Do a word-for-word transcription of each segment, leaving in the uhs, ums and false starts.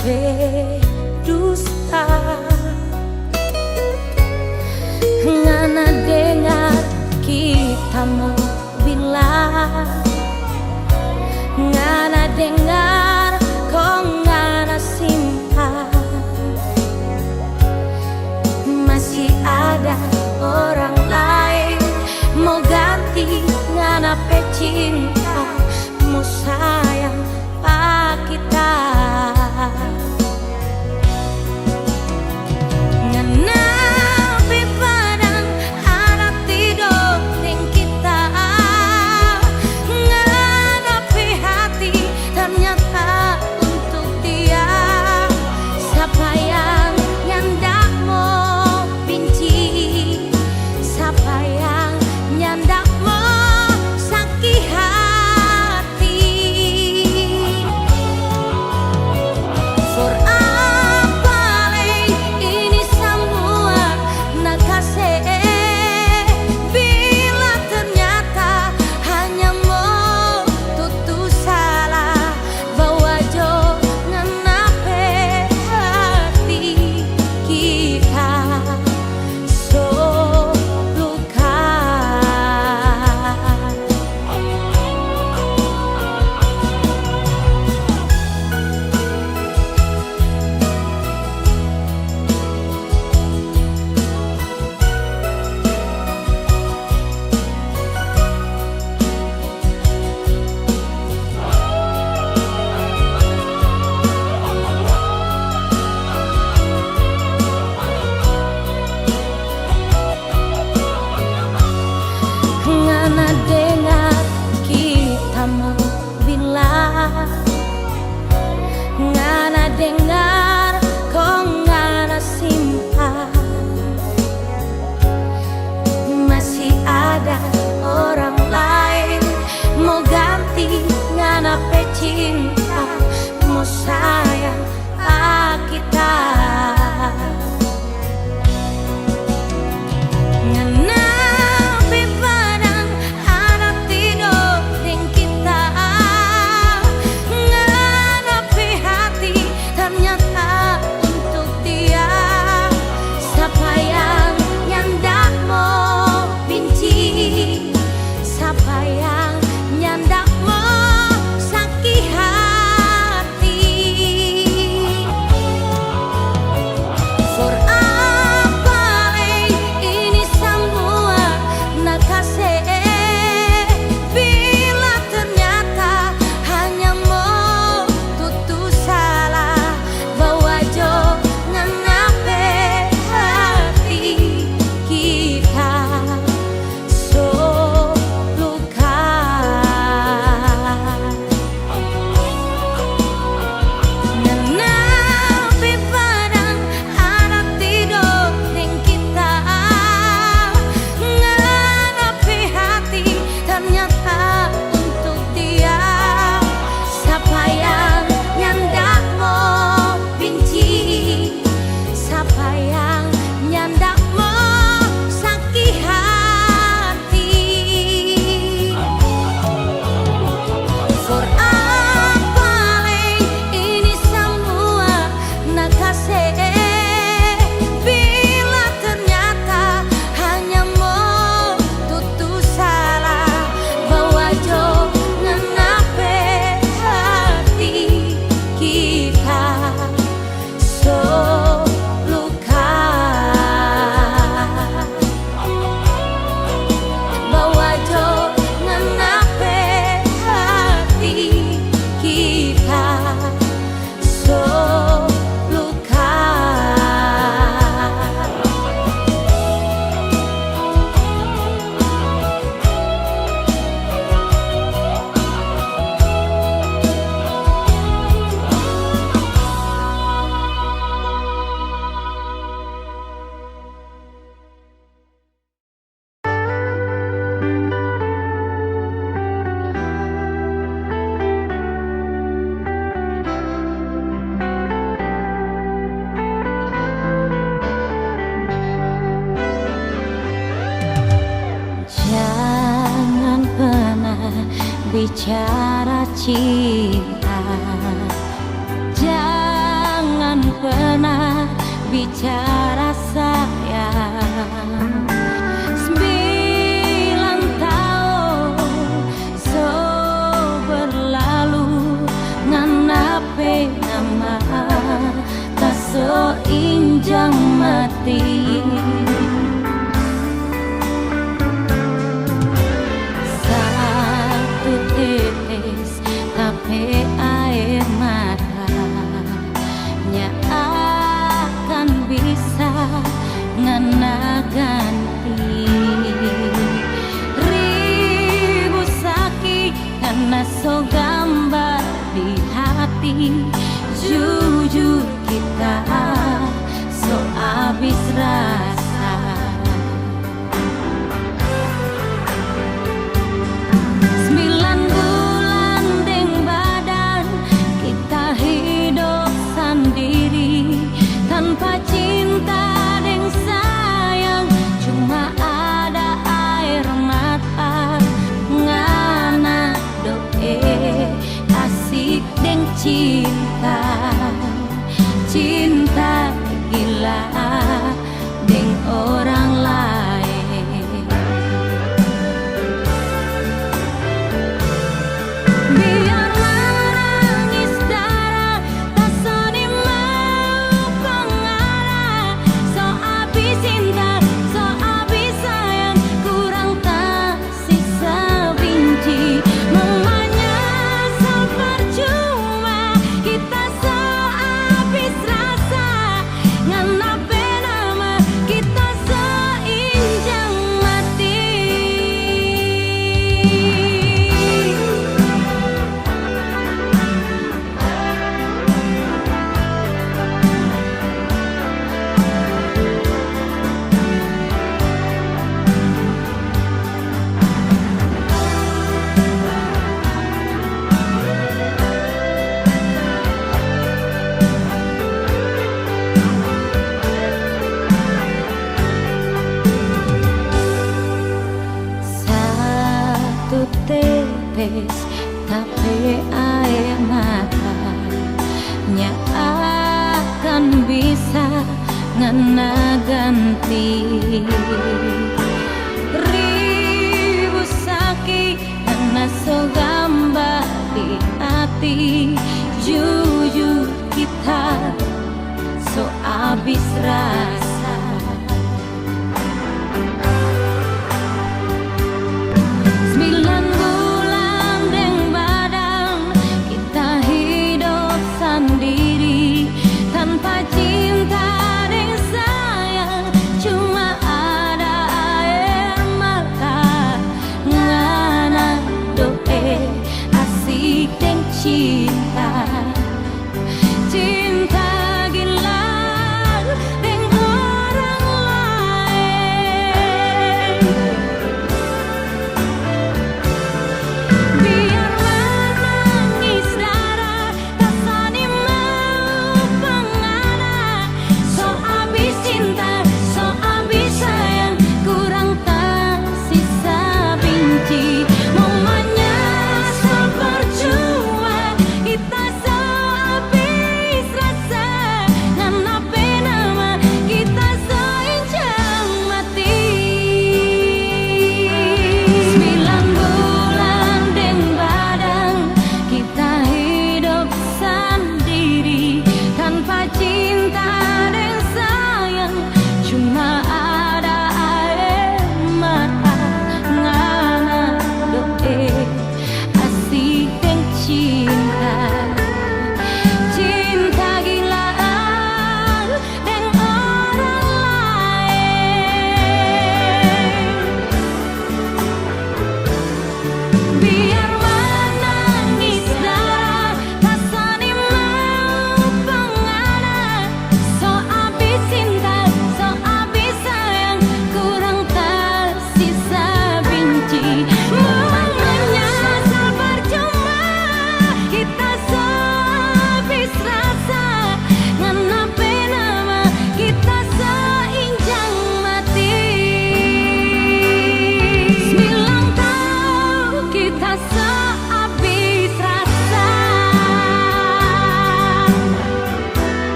pe dusta. Ngana dengar kita mo bilang, ngana dengar kong ngana simpan. Masih ada orang lain mo ganti ngana pe cinta, mo sayang pa kita. Ngana pe padang ada tido deng kita. Ngana pe hati ternyata untuk dia. Sapa yang nyanda mo binci, sapa yang nyanda mo saki hati. For apa lei ini samua na kase, bila ternyata hanya mo tutu salah, bawa jo ngana pe hati kita so luka. Ngana dengar kita mo bilang, ngana dengar kong ngana simpan. Masih ada orang lain mo ganti ngana pe cinta, mo sayang pa kita. Ngana pe padang ada tido deng kita. Ngana pe hati ternyata untuk dia. Sapa yang nyanda mo binci, sapa yang nyanda mo saki hati. For apa lei ini samua na kase, bila ternyata hanya mo tutu salah, bawa jo ngana pe hati kita so luka. Ngana pe padang ada tido deng kita. Ngana pe hati ternyata untuk dia. Sapa yang nyanda mo binci, sapa yang nyanda mo saki hati. For apa lei ini samua na kase, bila ternyata hanya mo tutu salah, bawa jo ngana pe hati kita so luka. Bawa jo ngana pe hati kita so luka. Jangan pernah bicara cinta. Jangan Bicara sayang, sembilan taong so berlalu, ngana pe nama ta so injang mati. Satu tetes ta pe aer mata nya akan bisa ngana ganti. Ribu saki ngana so gambar di hati, jujur kita so abis rasa. Sembilan bulan deng badan kita hidop sandiri, tanpa cinta deng sayang, cuma ada aer mata. Ngana doe asik deng cinta, cinta gila deng orang laeng. Biar manangis dara, ta so nimau pa ngana. So abis cinta, so abis sayang, kurang ta sisa binci, mama nyasal percuma, kita so abis rasa, ngana pe nama kita so injang mati. Satu tetes ta pe aer mata nya akan bisa ngana ganti. Ribu saki ngana so gambar di hati, jujur kita so abis rasa. Sembilan bulan deng badan kita hidop sandiri, tanpa cinta deng sayang, cuma ada aer mata. Ngana doe asik deng cinta, cinta gila deng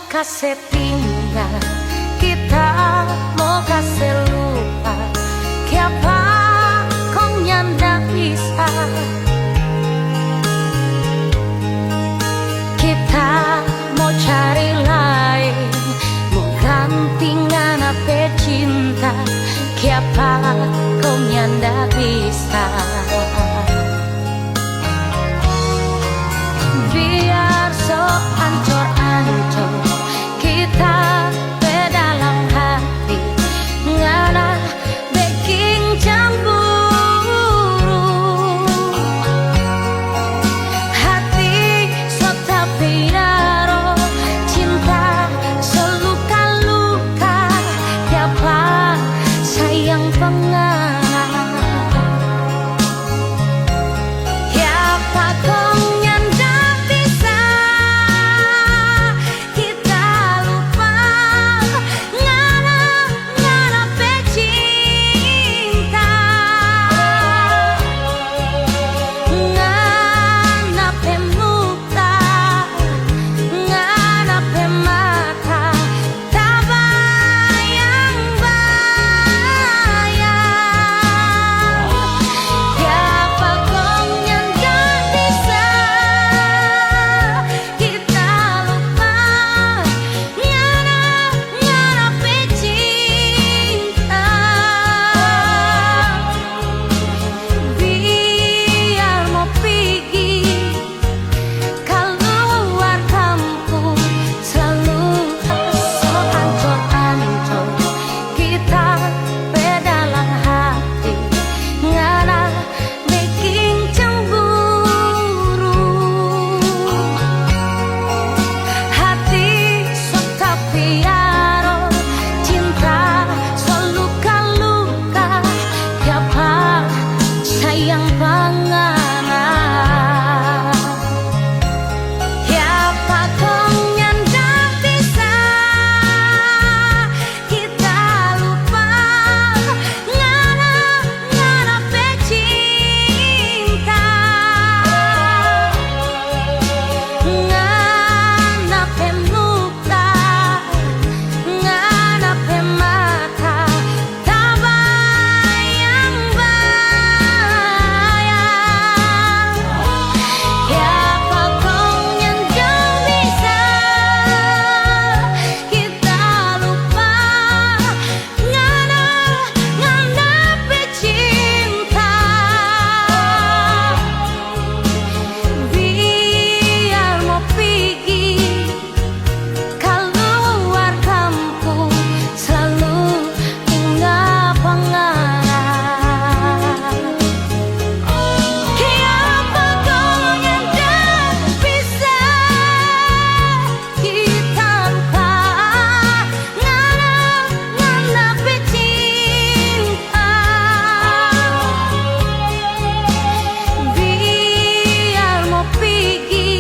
Kase tinggal, kita mo kase lupa, kiapa kong nyanda bisa? Kita mo cari laeng, mo ganti ngana pe cinta, kiapa kong nyanda bisa? Biar so ancor-ancor kita pe dalam hati, ngana beking cemburu. Hati so tapiaro, cinta so luka-luka, kiapa sayang pa ngana? Kiapa kong nyanda bisa kita lupa ngana, ngana pe cinta, ngana pe muka, ngana pe mata, tabayang-bayang. Kiapa kong nyanda bisa kita lupa ngana, ngana pe cinta? Biar mo pigi kaluar kampung, slalu so ancor-ancor kita pe dalam hati, ngana beking cemburu. Hati so tapiaro, cinta so luka-luka, kiapa sayang pa ngana? Kiapa kong nyanda bisa kita lupa ngana, ngana pe cinta, ngana pe muka, ngana pe mata, tabayang-bayang. Kiapa kong nyanda bisa kita lupa ngana, ngana pe cinta? Biar mo pigi kaluar kampung, slalu inga pa ngana. Kiapa kong nyanda bisa kita lupa ngana, ngana pe cinta? Biar mo pigi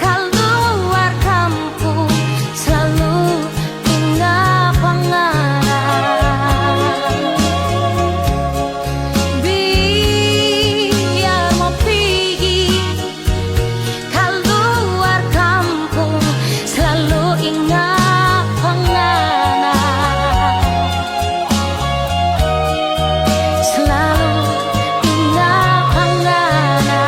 kaluar kampung, slalu inga pa ngana. Biar mo pigi kaluar kampung, slalu inga pa ngana. Slalu inga pa ngana.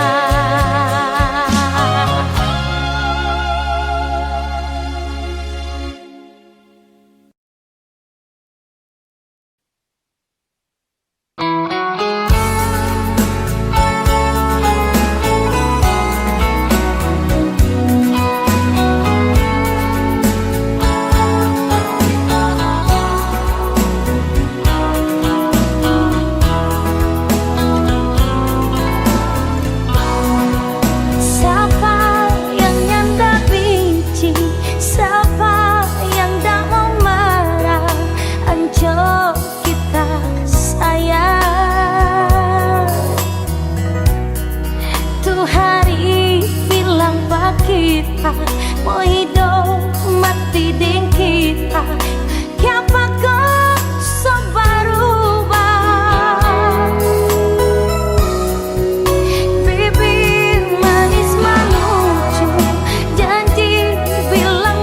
Sapa yang nyanda binci, sapa yang da mo mara, anco kita sayang. Tu hari bilang pa kita, mo hidop mati deng kita, kiapa ko so baruba? Bibir manis manucu, janji bilang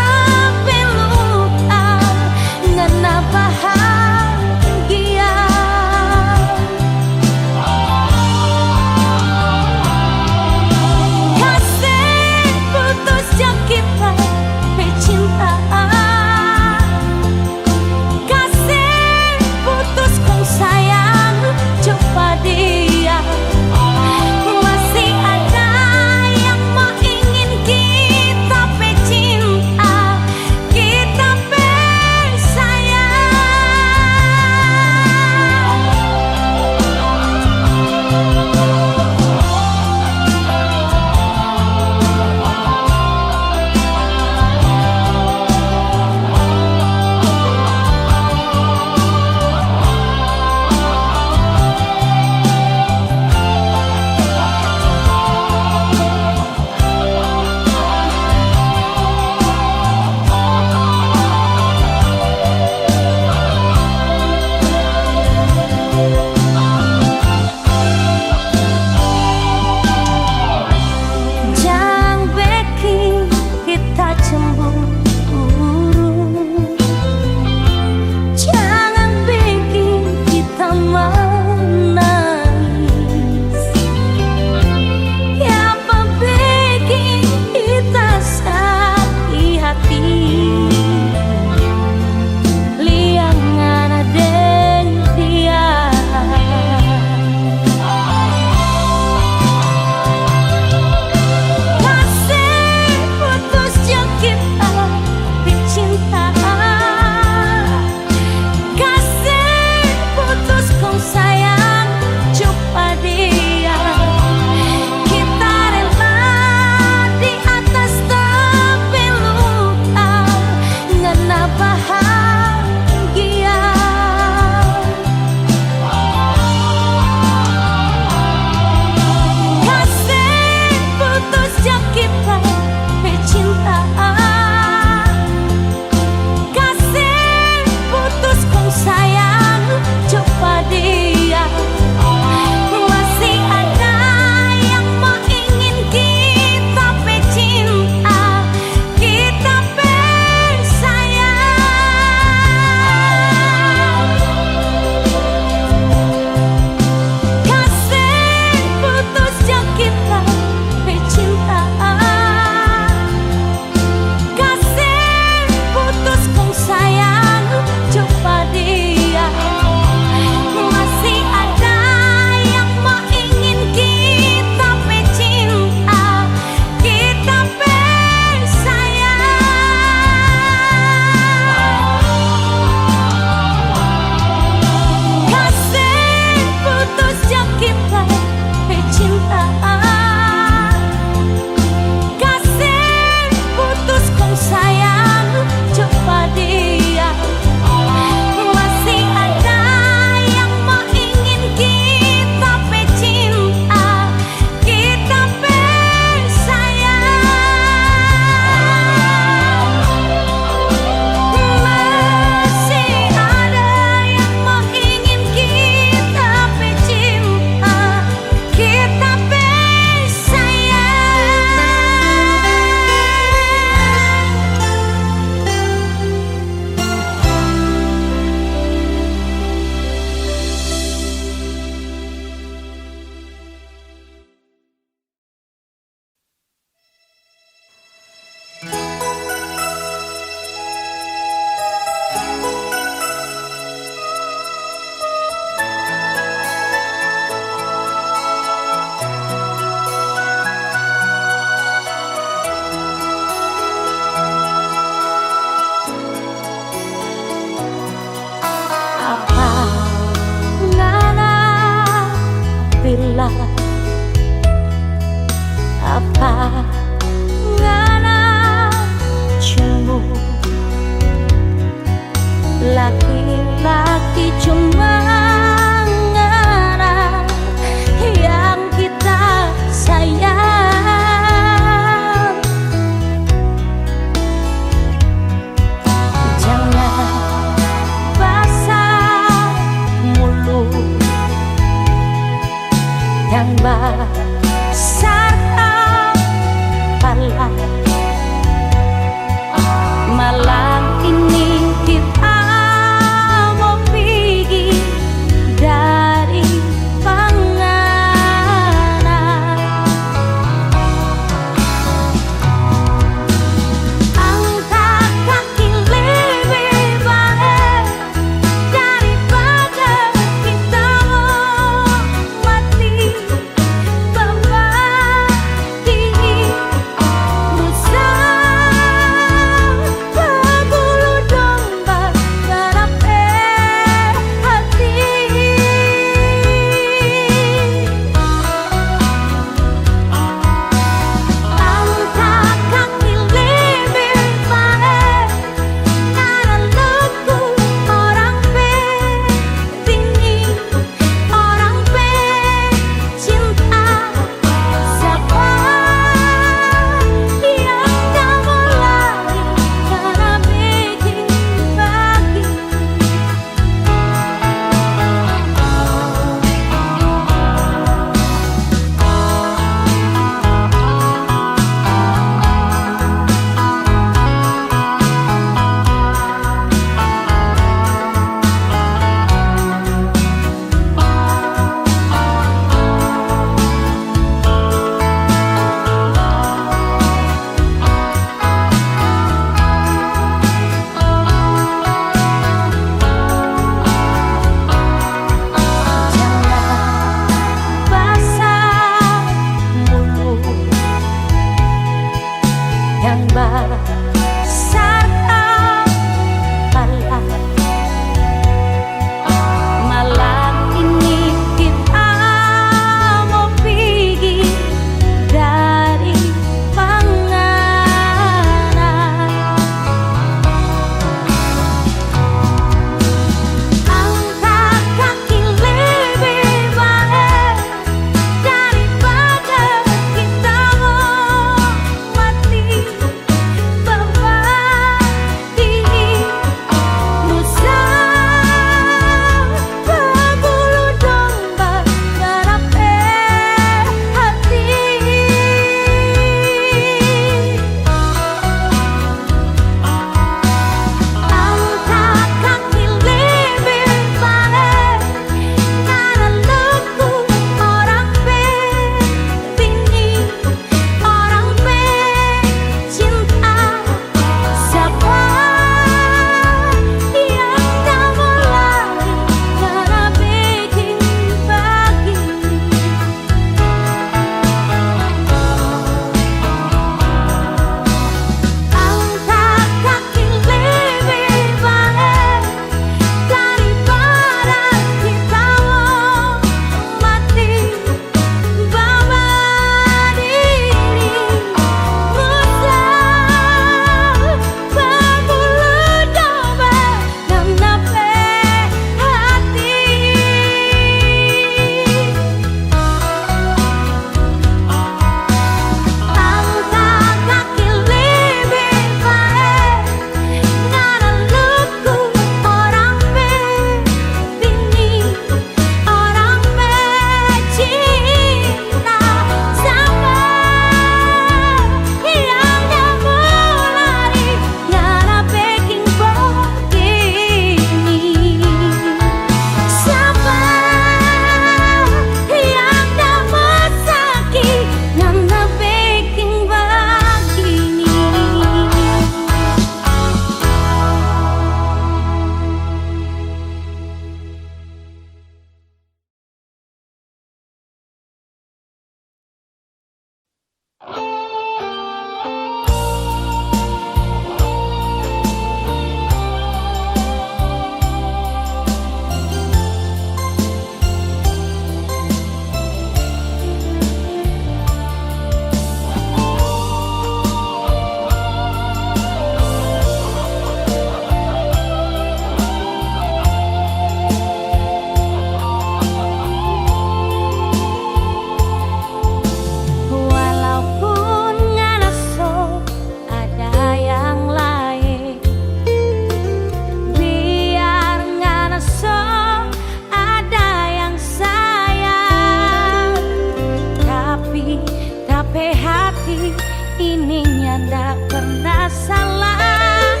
Pe hati ini nyanda pernah salah,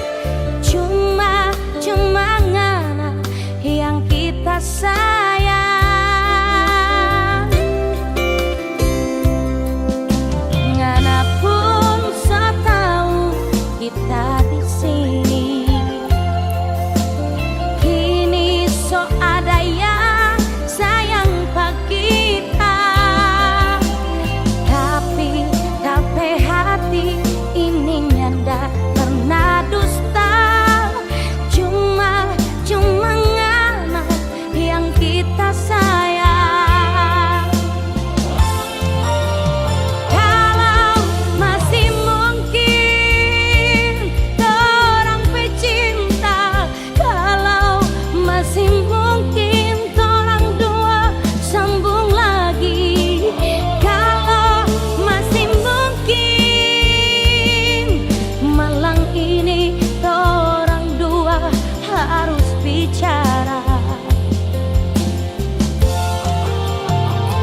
cuma, cuma ngana yang kita sayang. Ngana pun so tau kita di sini. Kini so ada yang sayang pa kita, tapi ta pe hati ini nyanda pernah dusta. Cuma, cuma ngana yang kita sayang. Kalau masih mungkin torang pe cinta, kalau masih mungkin torang dua sambung lagi, kalau masih mungkin malam ini torang dua harus bicara.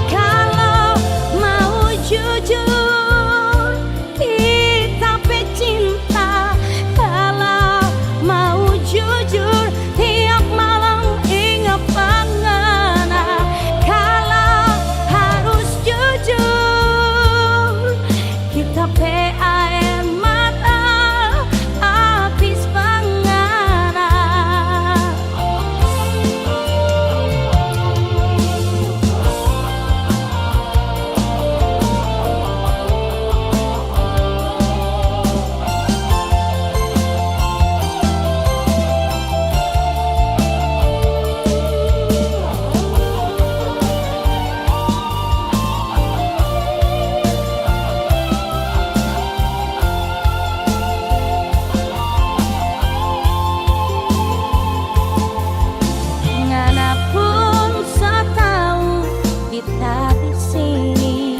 Kalau mau jujur, kita pe cinta, kalau mau jujur, tiap malam inga pa ngana. Kalau harus jujur, kita pe aer mata abis pa ngana. Ngana pun so tau kita di sini.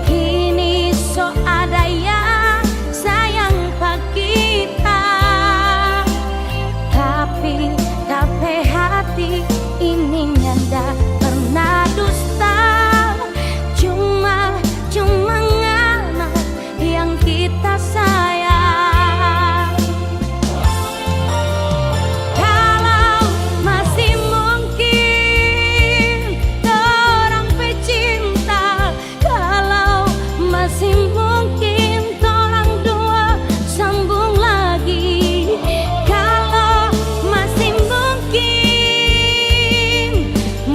Kini so ada yang sayang pa kita, tapi ta pe hati ini nyanda pernah dusta. Cuma, cuma ngana yang kita sayang. Kalau masih mungkin torang pe cinta, kalau masih mungkin torang dua sambung lagi, kalau masih mungkin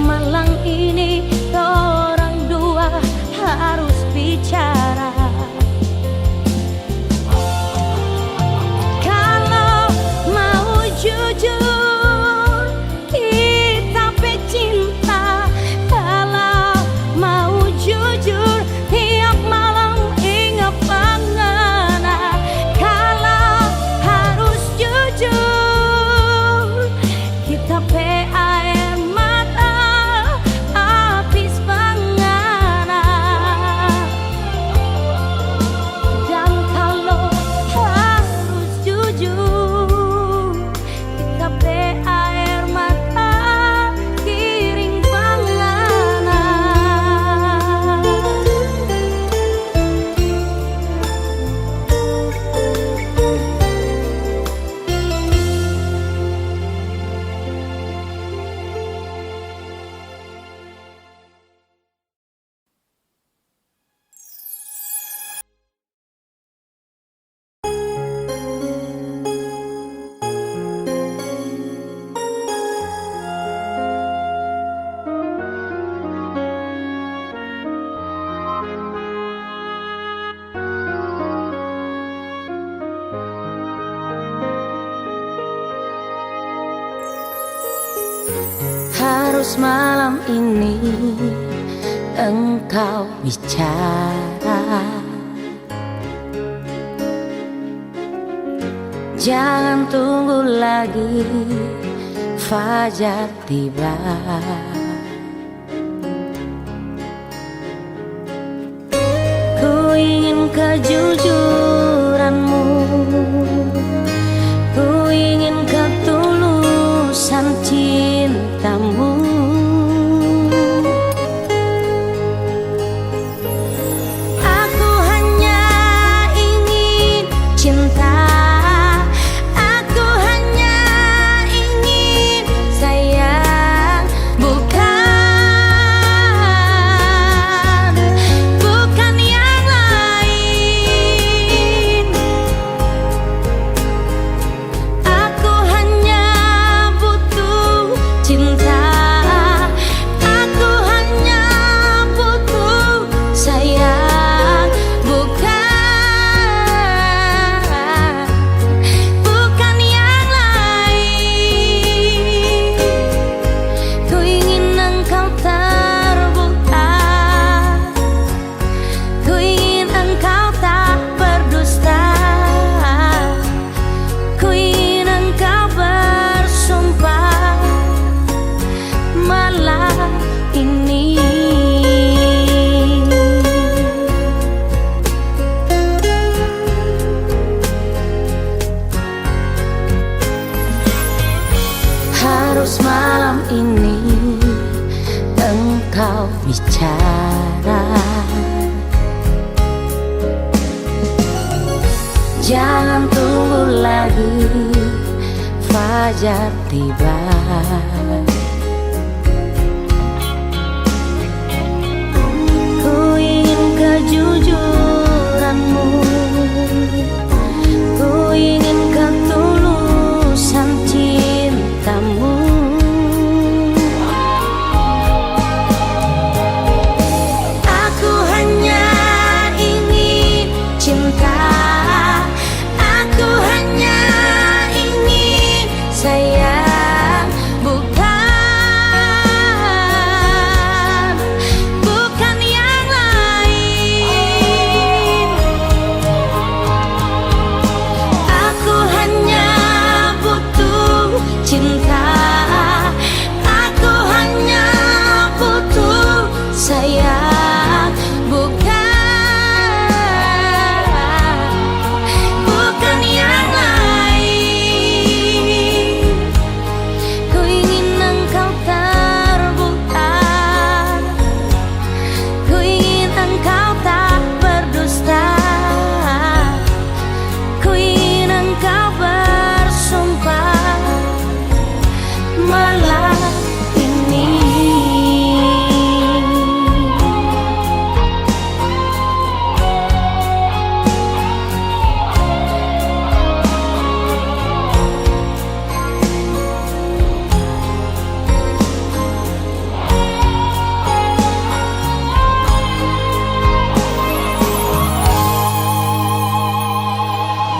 malam ini torang dua harus bicara. Kalau mau jujur, kita pe cinta, kalau mau jujur, tiap malam inga pa ngana. Kalau harus jujur, kita pe aer mata abis pa ngana. Dan kalo harus jujur, kita pe aer mata kiring pa ngana. Harus malam ini engkau bicara. Jangan tunggu lagi fajar tiba. Ku ingin kejujuranmu, ku ingin ketulusan cintamu. Jangan tunggu lagi fajar tiba. Ku ingin kejujuranmu, ku ingin ketulusan cintamu. Aku hanya ingin cinta. Aku hanya ingin sayang, bukan, bukan yang lain. Aku hanya butuh cinta. Aku hanya butuh sayang, bukan, bukan yang lain. Ku ingin engkau terbuka, ku ingin engkau tak berdusta. Ku ingin engkau bersumpah malam ini.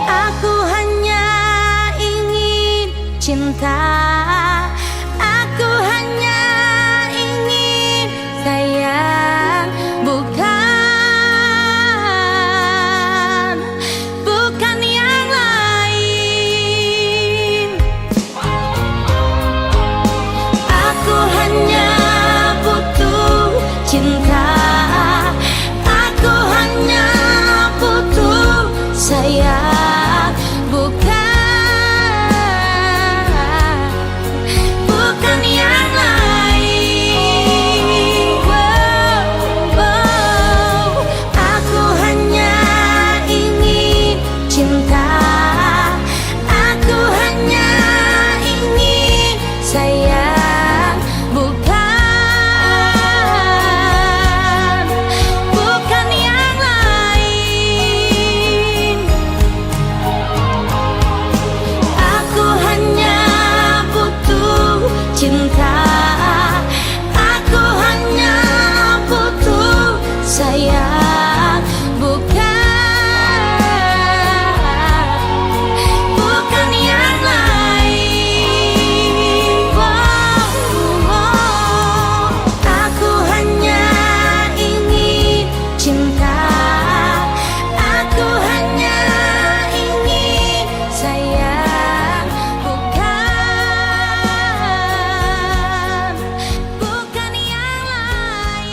Aku hanya ingin cinta. Aku hanya ingin sayang, bukan, bukan yang lain. Aku hanya butuh cinta. Aku hanya butuh sayang, bukan, bukan yang lain. Wow, wow. Aku hanya ingin cinta. Aku hanya ingin sayang, bukan, bukan yang lain. Aku hanya butuh cinta. Aku hanya butuh sayang, bukan, bukan yang lain. Oh, oh. Aku hanya ingin cinta. Aku hanya ingin sayang, bukan, bukan yang lain.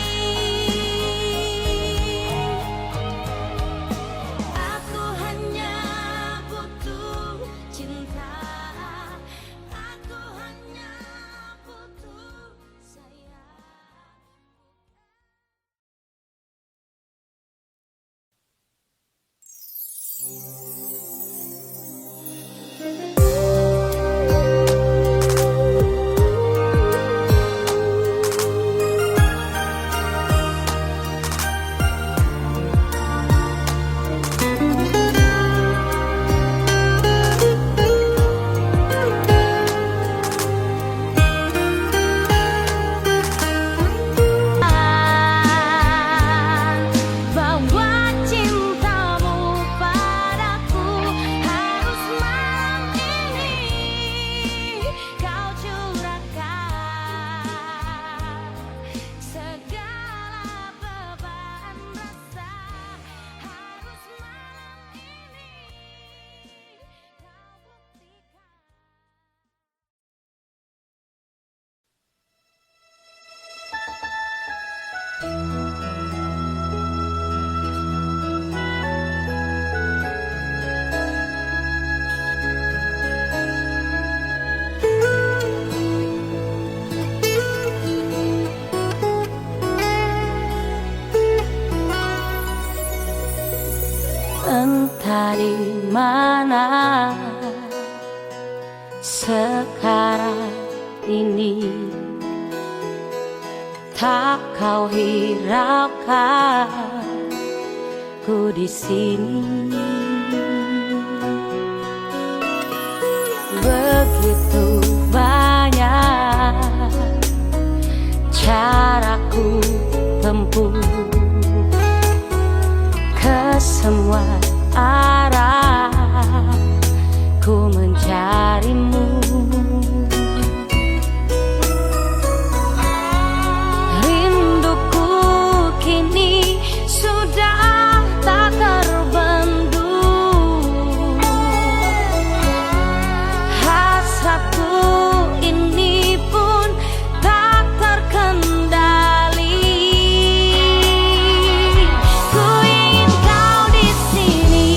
Entah di mana sekarang ini, tak kau hiraukan ku di sini. Begitu banyak cara ku tempuh, ke semua arah ku mencarimu. Rinduku kini sudah tak terbendung. Hasratku ini pun tak terkendali. Ku ingin kau di sini,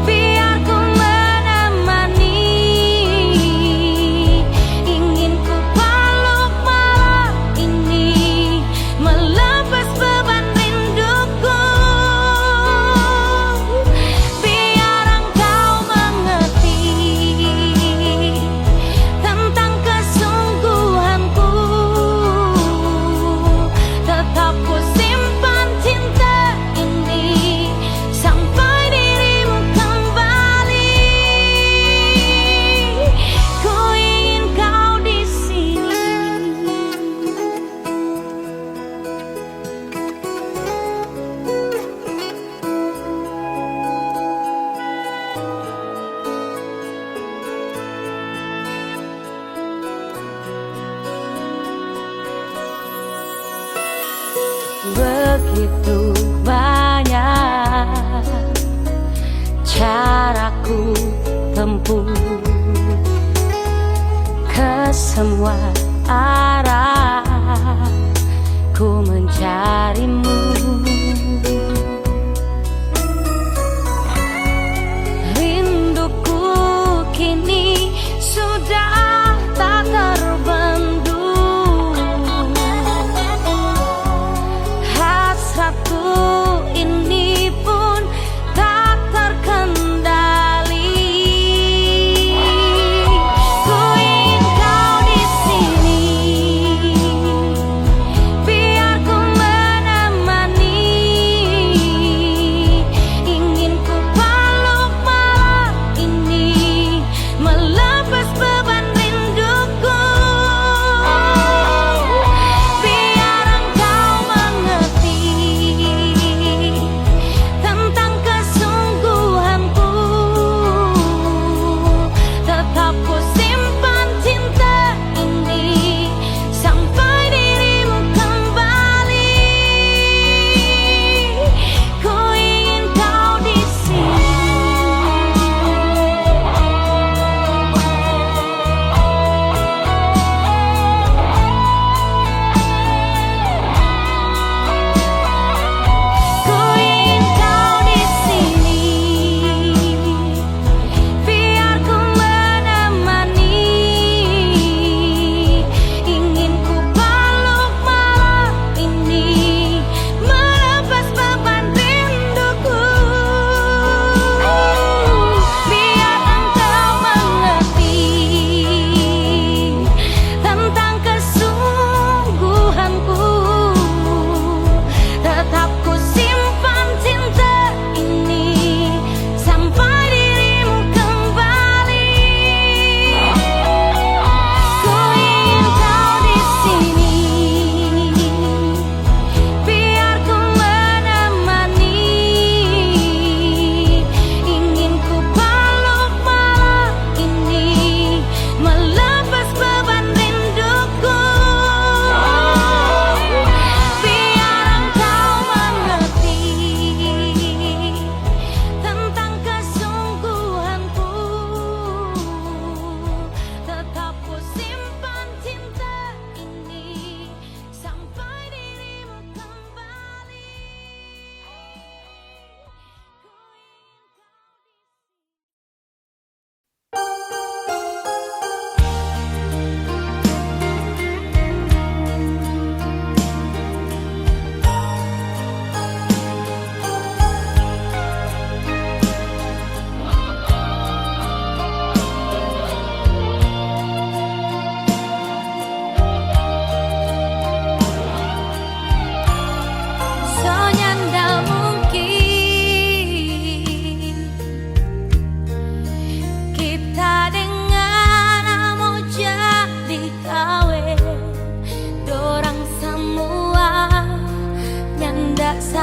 biar ku menemani. Ingin ku peluk malam ini, melepas beban rinduku. Biar engkau mengerti tentang kesungguhanku. Tetap ku simpan cinta ini sampai dirimu kembali. Ku ingin kau di sini. Begitu banyak cara ku tempuh, ke semua arah ku mencarimu. Rinduku kini sudah tak terbendung. Hasratku ini pun tak terkendali. Ku ingin kau di sini, biar ku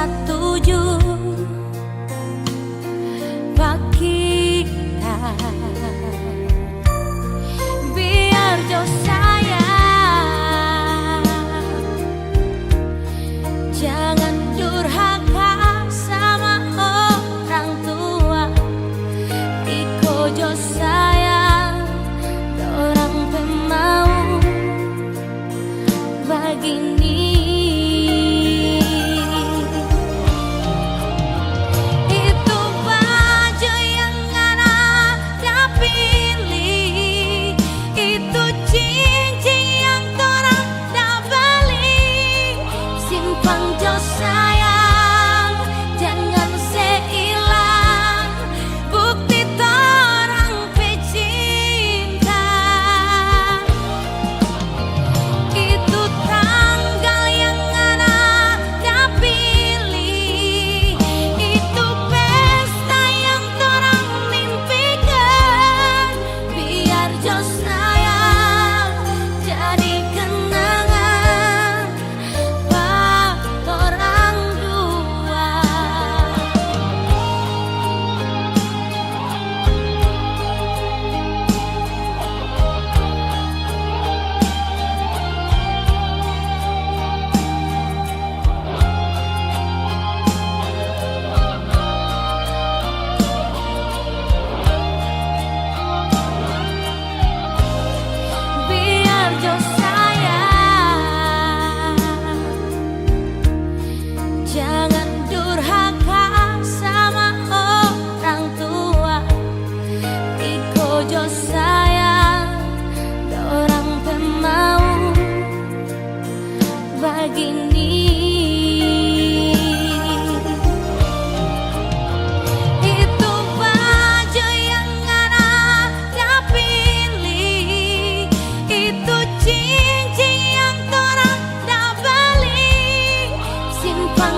Tuju pa kita. Biar jo sayang, jangan durhaka sama orang tua. Iko jo sayang dorang pe mau bagini. Itu baju yang ngana da pili, itu cincin yang torang da bali, simpan jo sayang, jangan se ilang bukti torang pe cinta. Itu tanggal yang ngana da pili, itu pesta yang torang mimpikan, biar jo sayang jadi kenangan pa torang dua. Biar jo sayang, jangan durhaka sama orang tua. Iko jo sayang dorang pe mau bagini. Itu baju yang ngana da pili, itu cincin yang torang da bali, simpan